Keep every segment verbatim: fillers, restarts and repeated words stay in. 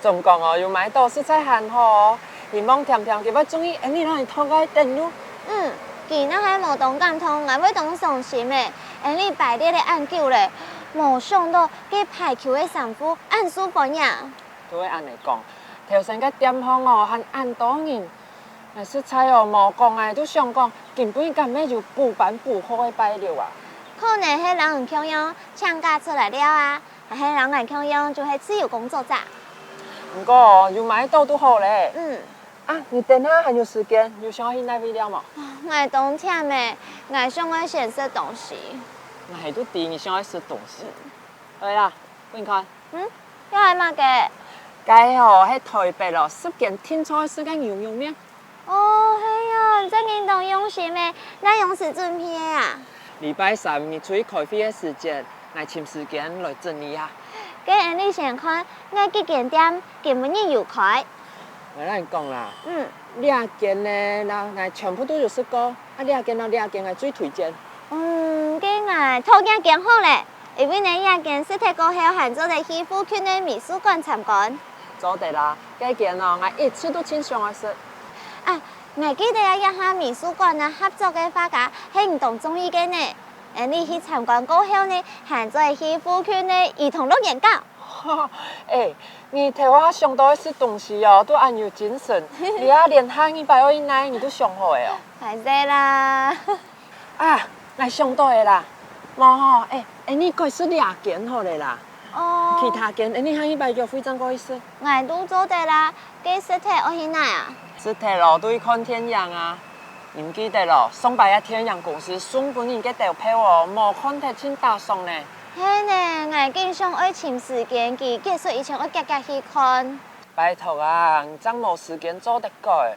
總講哦，有買到實在還好哦。希望甜甜佢會中意𠊎俚摎你討个等路。嗯，佢若係無當感動，𠊎會當傷心誒。𠊎俚排列了恁久咧，無想到該排球个衫褲恁受歡迎。都會恁樣講，頭先个店項哦，還恁多人。𠊎實在哦，無講𠊎都想講，今晡日敢會有補班補課个拜六啊？可能係摎你共樣請假出來尞啊。 還係摎𠊎共樣就係自由工作者。毋過哦，有買到就好咧。嗯。啊，你等下還有時間，有想愛去哪位尞無？𠊎當悿誒，𠊎想愛先食東西。𠊎都知你想愛食東西。來啦，分你看。嗯，這係麼个？該吼係臺北咯，十間定著愛食个牛肉麵。 哦，係啊，你真經當用心誒，哪央時準備个啊？禮拜三你出去開會个時節，𠊎尋時間來整理啊。該𠊎俚先看，哪幾間店今晡日有開？𠊎摎你講啦，嗯。這間呢，𠊎全部都有食過，啊這間摎這間𠊎最推薦。嗯，該𠊎討這間好咧。 因為呢這間食忒過後還做得去附近个美術館參觀。做得啦，該間哦，𠊎一直都盡想愛食。啊，𠊎記得啊，這下美術館啊合作个畫家係你當中意个呢。𠊎俚去參觀過後呢，還做得去附近个兒童樂園搞。欸，你頭下想到愛食東西哦，都恁有精神。你啊連下二擺愛去哪你都想好了哦。歹勢啦。 啊，𠊎想到个啦，無吼，欸，𠊎俚改食這間好了啦。哦。其他間𠊎俚下二擺約會正過去食。𠊎都做得啦，該食忒愛去哪啊？食忒咯，就去看電影啊。你毋記得咯，上擺該電影公司送分你个兜票哦，無看忒盡打爽呢。係呢，𠊎緊想愛尋時間，佢結束以前愛遽遽去看。拜託啊，你正無時間做得改。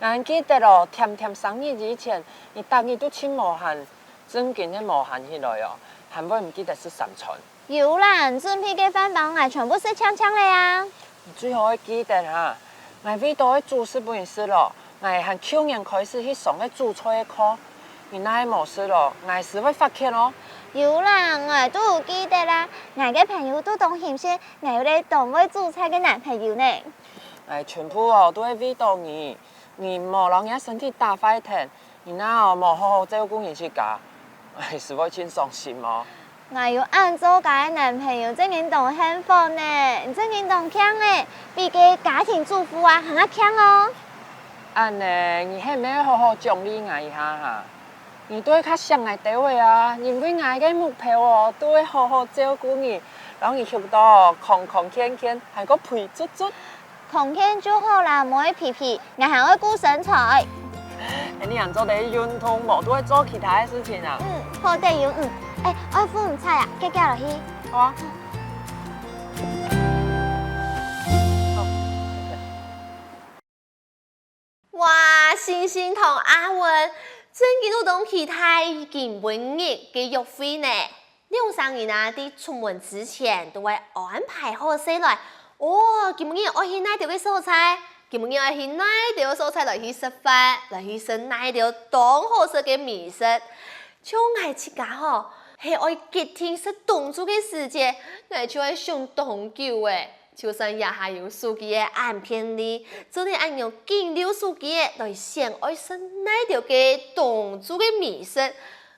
𠊎記得哦，甜甜生日以前，你逐日都盡無閒，正經係無閒起來哦，還會毋記得食三餐。有啦，你準備个飯包𠊎全部食淨淨了啊。你最好愛記得哈，𠊎為著愛煮食分你食咯，𠊎還舊年開始去上該煮菜个課。你若係無食咯，𠊎斯會發譴哦。有啦，𠊎都有記得啦，𠊎个朋友都當欣羨，𠊎有咧當會煮菜个男朋友呢。𠊎全部哦都係為著你。 你莫摎若身體打壞忒，你若無好好照顧你自家，斯會盡傷心哦。𠊎有恁做家个男朋友，正經當幸福呢，你正經當慶欸，比該家庭主婦啊還較慶哦。恁呢，你係毋係好好獎勵𠊎一下哈？你都愛較惜𠊎兜仔啊，因為𠊎个目標哦，都係好好照顧你，摎你畜到康康健健，還過肥卒卒。 康健就好啦，莫愛肥肥，𠊎還愛顧身材。欸，你還做得運動，無都愛做其他个事情啊？嗯，好得有你。欸，愛赴你差啊，遽遽來去。好啊。哇，星星同阿文，正經都當期待今晡日个約會呢。 兩儕人啊，在出門之前都會安排好勢來。哦，今晡日愛去哪兜个所在？今晡日愛去哪兜个所在來去食飯，來去食哪兜當好食个美食？像𠊎自家吼，係愛決定食當晝个時節，𠊎就愛想當久欸。就算這下有手機仔恁便利，做得恁樣緊溜手機仔來選愛食哪兜个當晝个美食。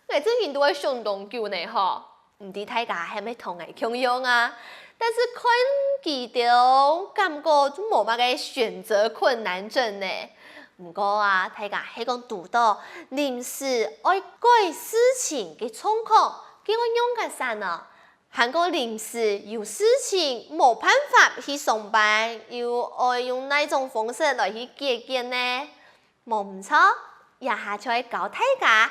𠊎正經都愛想當久呢吼，毋知大家係毋係同𠊎共樣啊？但是看佢兜感覺就無麼个選擇困難症呢。毋過啊，大家係講堵著臨時愛改事情个狀況，該愛仰結煞呢？還過臨時有事情無辦法去上班，又愛用哪種方式來去解決呢？ 無毋著，這下就愛教大家，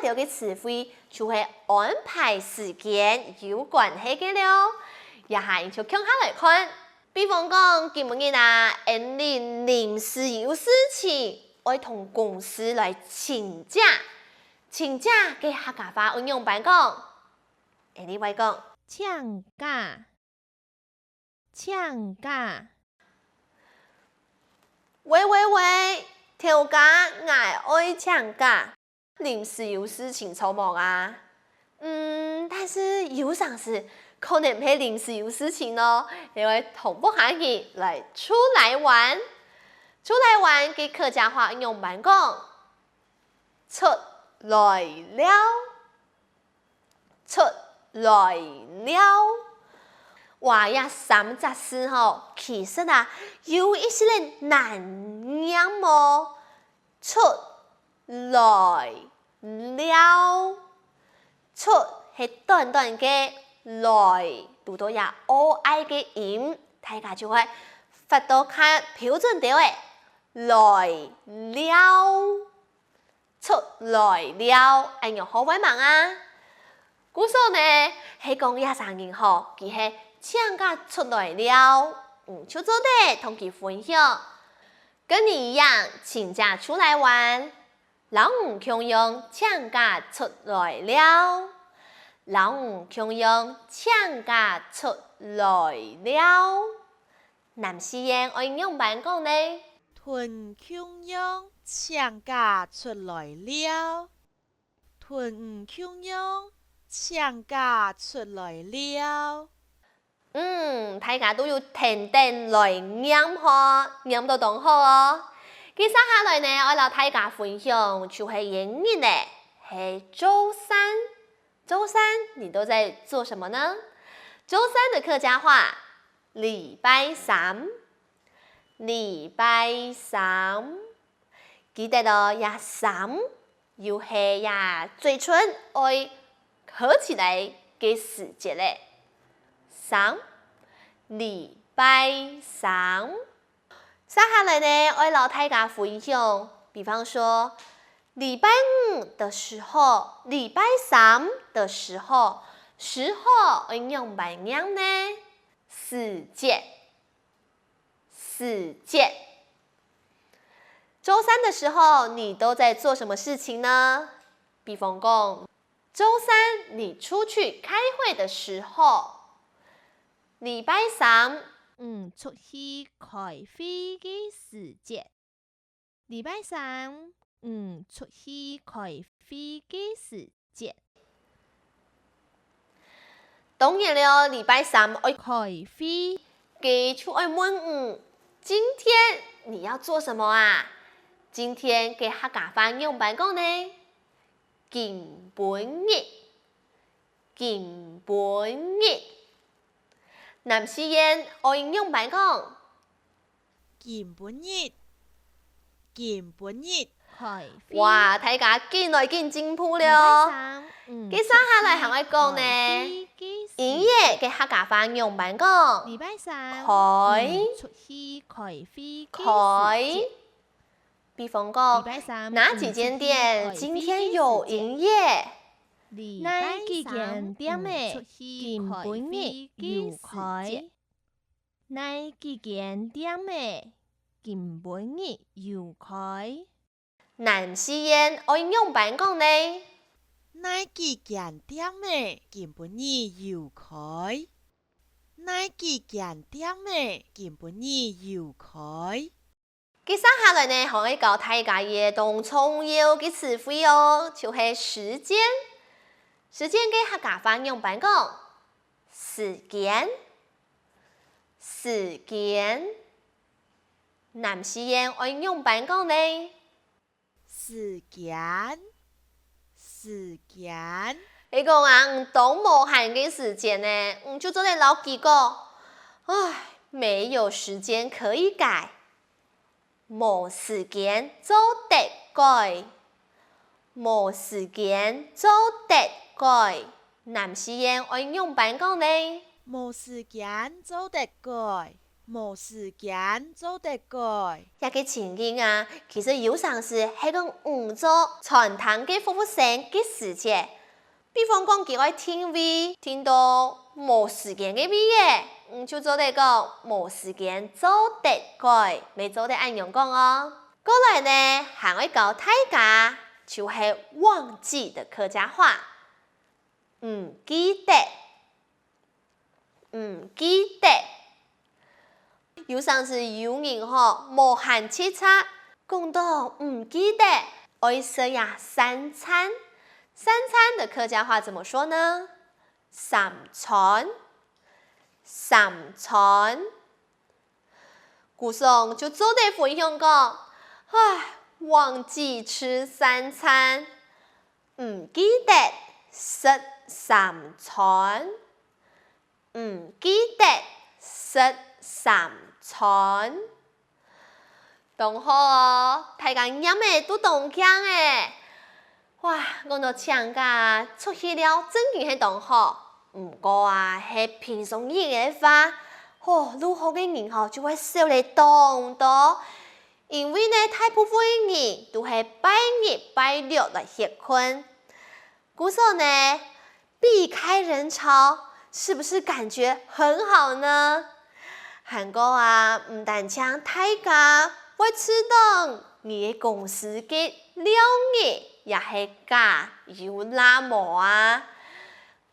這兜个詞彙就係安排時間有關係个了。這下你就共下來看。比方講，今晡日啊，𠊎俚臨時有事情，愛同公司來請假。請假个客家話愛仰般講？𠊎俚會講，請假。 請假。喂喂喂，頭家，𠊎愛請假，臨時有事情著無啊？嗯，但是有成時，可能毋係臨時有事情哦，係愛同屋下人來出來玩。出來玩个客家話愛仰般講？出來尞，出來尞。哇，這三隻字吼，其實啊，有一息仔難唸哦。出來尞，出係短短个，來堵著這o i个音，大家就會發到較標準兜仔，來尞。 出來尞，恁樣好無吂啊？故所呢，係講這儕人吼，佢係請假出來尞，你就做得同佢分享。跟你一樣請假出來玩，摎你共樣請假出來尞，摎你共樣請假出來尞。 南四縣愛仰般講呢？同共樣請假出來尞，同共樣請假出來尞。嗯，大家都有跈等來唸吼，唸到當好哦。該接下來呢，愛摎大家分享就係今日仔，係週三。週三你都在做什麼呢？週三的客家話， 禮拜三，禮拜三。記得哦，這三又係這嘴脣愛合起來个時節咧。三，禮拜三。接下來呢，愛摎大家分享，比方說，禮拜五的時候，禮拜三的時候，時候愛仰般唸呢？ 時節，時節。週三的時候，你都在做什麼事情呢？比方講，週三你出去開會的時候，禮拜三，你出去開會个時節。 禮拜三，你出去開會个時節。當然了，禮拜三愛開會，佢就愛問你：「今天你要做什麼啊？」今天个客家話仰般講呢？今晡日，今晡日。南四縣愛仰般講？ 今晡日，今晡日開會。哇，大家緊來緊進步了哦！禮拜三，嗯，該接下來還愛講呢，出去開會个時節。營業个客家話仰般講？禮拜三，開，嗯，出去開會个時節。開。比方講，禮拜三，哪幾間店今天有營業？嗯，出去開會个時節。禮拜三，哪幾間店仔，嗯，出去開會个時節。今晡日有開？ 哪幾間店仔，今晡日有開？南四縣愛仰般講呢？哪幾間店仔，今晡日有開？哪幾間店仔，今晡日有開？該接下來呢，還愛教大家一個當重要个詞彙哦，就係時間。時間个客家話仰般講？ 時間，時間。南四縣愛仰般講呢？時間，時間。係講啊，你當無閒个時節呢，你就做得摎佢講：「唉，沒有時間可以改。」 無時間做得改，無時間做得改。南四縣愛仰般講呢？無時間做得改，無時間做得改。這個情形啊，其實有成時係講你做餐廳个服務生个時節， 比方講佢愛訂位，訂到無時間个位仔，你就做得講無時間做得改，乜做得恁樣講哦。過來呢，還愛教大家，就係忘記的客家話，毋記得。 毋記得。有成時有人吼，無閒直掣，講到毋記得愛食這三餐。三餐的客家話怎麼說呢？三餐，三餐。古松就做得分享講：「唉，忘記吃三餐，毋記得食三餐，毋記得食三餐。」當好哦，大家唸个都當慶欸！哇，講到請假出去尞，正經係當好。毋過啊，係平常日个話，吼，路項个人吼就會少了當多。因為呢，大部分人都係拜日、拜六來歇睏。故所呢，避開人潮，是不是感覺很好呢？還過啊，毋單淨大家會知道你个公司个尞日也係假有罅無啊。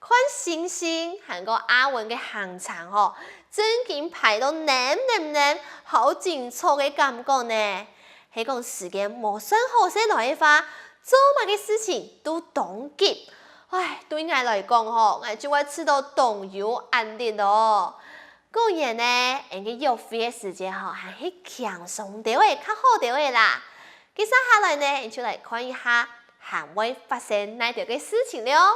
看星星還過阿文个行程吼，正經排到淰淰淰，好緊湊个感覺呢。係講時間無算好勢來个話，做麼个事情都當急。唉，對𠊎來講吼，𠊎就會試著當有壓力囉。 固然呢，𠊎个約會个時節吼，還係輕鬆兜仔較好兜仔啦。接下來呢，𠊎就來看一下還會發生哪兜个事情了哦。